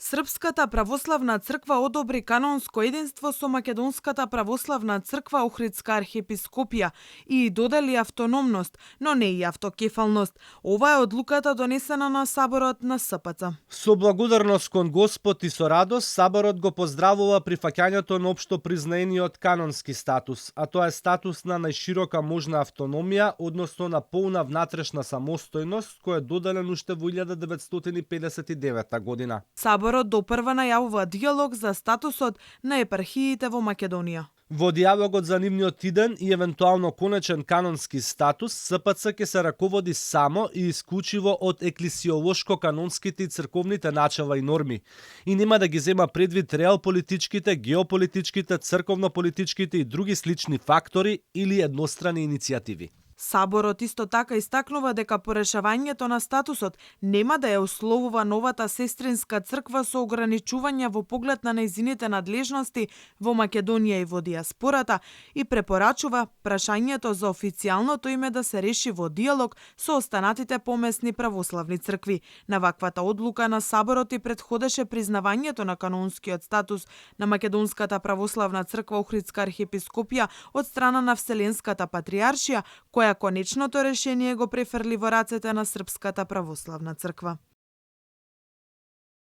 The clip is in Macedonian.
Српската православна црква одобри канонско единство со Македонската православна црква Охридска архиепископија и додели автономност, но не и автокефалност. Ова е одлуката донесена на Саборот на СПЦ. Со благодарност кон Господ и со радост, Саборот го поздравува прифаќањето на општо признаениот канонски статус, а тоа е статус на најширока можна автономија, односно на полна внатрешна самостојност, кој е доделен уште во 1959 година. Саборот допрва најавува диалог за статусот на епархиите во Македонија. Во диалогот за нивниот иден и евентуално конечен канонски статус, СПЦ ќе се раководи само и исклучиво од еклесиолошко-канонските и црковните начела и норми и нема да ги зема предвид реалполитичките, геополитичките, црковно-политичките и други слични фактори или еднострани иницијативи. Саборот исто така истакнува дека по решавањето на статусот нема да ја условува новата сестринска црква со ограничувања во поглед на нејзините надлежности во Македонија и во диаспората и препорачува прашањето за официјалното име да се реши во диалог со останатите помесни православни цркви. На ваквата одлука на Саборот и претходеше признавањето на канонскиот статус на Македонската православна црква Охридска архиепископија од страна на Вселенската патриаршија, која конечното решение го префрли во рацете на Српската православна црква.